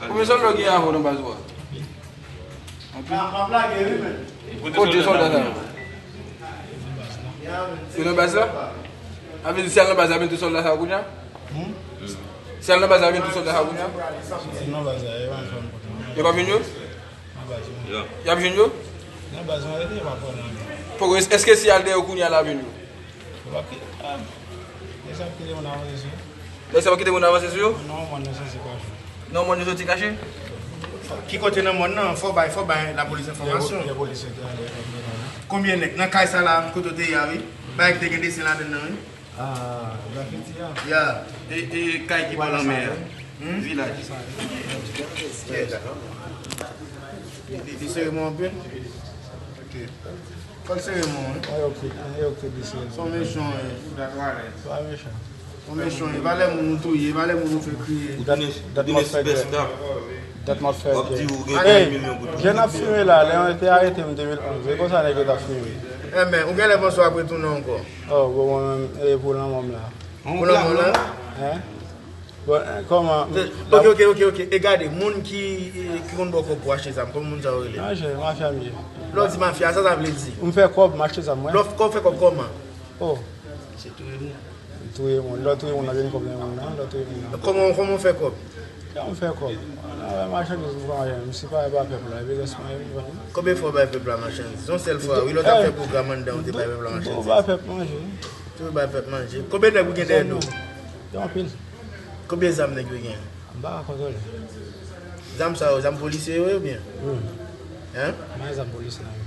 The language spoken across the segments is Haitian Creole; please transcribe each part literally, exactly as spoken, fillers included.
Konbyen sòlda w gen avè w nan baz ou a? Anpil. Kote sòlda sa yo? Yo nan baz la? Sa vle di si y al nan baz la, y ap jwenn tout sòlda sa yo kounye a? Si y al nan baz la, y ap jwenn tout sòlda sa yo kounye a? Yo pa jwenn yo? Y ap jwenn yo? Poko, èske si y al dèyè yo kounye a, l ap jwenn yo? Lè sa ap kite moun avanse sou yo? Lè sa ap kite moun avanse sou yo? Non, mòn yo soti kache. Non, mòn yo soti kache? Ki kote nan mòn nan? Fò bay, fò bay lapolis enfòmasyon. Konbyen nèg? Nan kay sa la, kote w te ye a, wi. Bagay ki te gen desen ladann nan, wi. Ah, grafiti a. Ya, e, e kay ki bò lanmè a. Hmm? Vilaj. Li, li, li sere mwen anpil. Ok. Fò l sere mwen, wi. An yo ki, an yo ki di sere. Son mechan, wi. Pa mechan. Son mechan, wi. Valè moun ou touye, valè moun ou fè kriye. Dat, dat m ap fè gè. Dat m ap fè gè. Ey, jèn ap fimen la, lè yo te arete m de mil onz, e konsa nèg yo t ap fimen. Enben, ou genlè panse w ap retounen ankò. Oh, bon, mwen menm, e pou lanmò m la. Pou lanmò w la? Hein? Bon, eh, kòman? Ok, ok, ok, ok. E gade, moun ki, ki konn ba w kòb pou achte zam, kòman moun sa yo rele? Mafya, mafya m ye. Lè w di mafya, sa sa vle di? M fè kòb, m achte zam, mwen. Lè w f-, kòb fè kòb kòman? Oh. Se touye moun. M touye moun. Lè w touye moun, w ap jwenn kòb nan moun nan, lè w touye moun nan. Kòman, kòman w fè kòb? Kòman m fè kòb? Nan machandiz m pran, m sipare ba pèp la, epi rès mwen, m vann. Konbyen fwa w bay pèp la machandiz? Yon sèl fwa, wi, lè w t ap fè pwogram anndan, ou te bay pèp la machandiz. M bay pèp manje. Toujou bay pèp manje. Konbyen nèg ou gen dèyè do? Gen anpil. Konbyen zam nèg yo gen? M pa ka kontwole. Zam sa yo, zam polisye yo ye oubyen? Wi. Hein? M pa gen zam polisye la menm.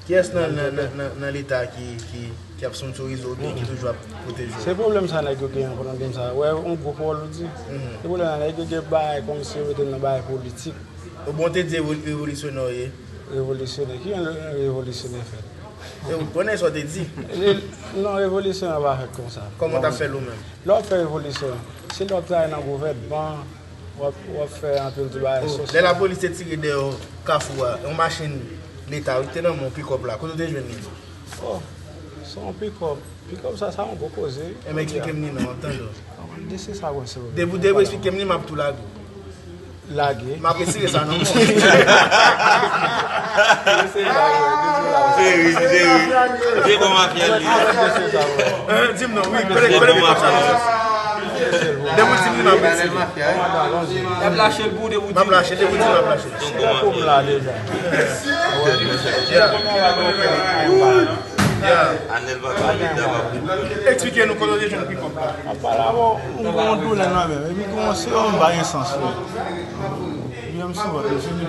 Kiyès nan, nan, nan, nan, nan Leta ki, ki, ki ap sponsorize w oubyen ki toujou ap pwoteje w? Se pwoblèm sa nèg yo genyen pou nan dènm sa. Wè, yon gwo pawòl ou di. Se pwoblèm sa nèg yo gen bagay kòmsi yo mete nan bagay politik. Ou bon te di revo-, revolisyonè w ye? Revolisyonè? Ki jan revolisyonè fèt? E ou konnen sa w te di? Non, revolisyonè pa fèt konsa. Kòman w t ap fè l ou menm? Lè w ap fè revolisyon, se lè w ap travay nan gouvènman, w ap, w ap fè anpil ti bagay sosyal. Lè lapolis te tire dèyè w Kafou a, yon machin Leta wi ki te nan men w, pikòp la, kote w te jwenn li? Oh, se yon pikòp. Pikòp sa, sa yon gwo koze wi. Enben, eksplike m li non, m ap tande w. Di se sa konn se. Depi w te eksplike m li, m ap tou lage w. Lage. M ap retire sa nan men w. Se ri, se ri. Se bon mafya li. Hein, di m non, wi, kote, kote pikòp sa? Depi w di m li, m ap retire. M ap lache l pou ou, depi w di m. M ap lache, depi w di m, m ap lache. Se pou m la deja. Yeah. Yeah. Anèl pa pale, ta pa pou. Eksplike nou kote w te jwenn pikòp la. Apa la, bon, m gen yon doulè nan men m. Epi gen yon serum m pa gen sans wi. Epi m sou vant, m fini.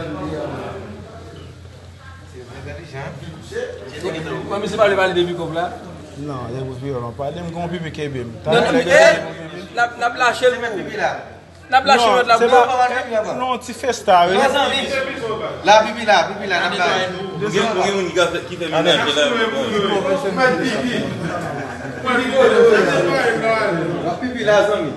Kòm misye pa vle pale de pikòp la? Non, se pou vyolon. Pale, m gen yon pipi kenbe m. Non, non, eh, n ap, n ap lache l pou ou. N ap lache lòt la pou yo. Non, ti festa wi. La pipi la, pipi la, n ap la. Ou gen, ou gen moun ki ka fè, ki fè menaj la. La pipi la, zanmi.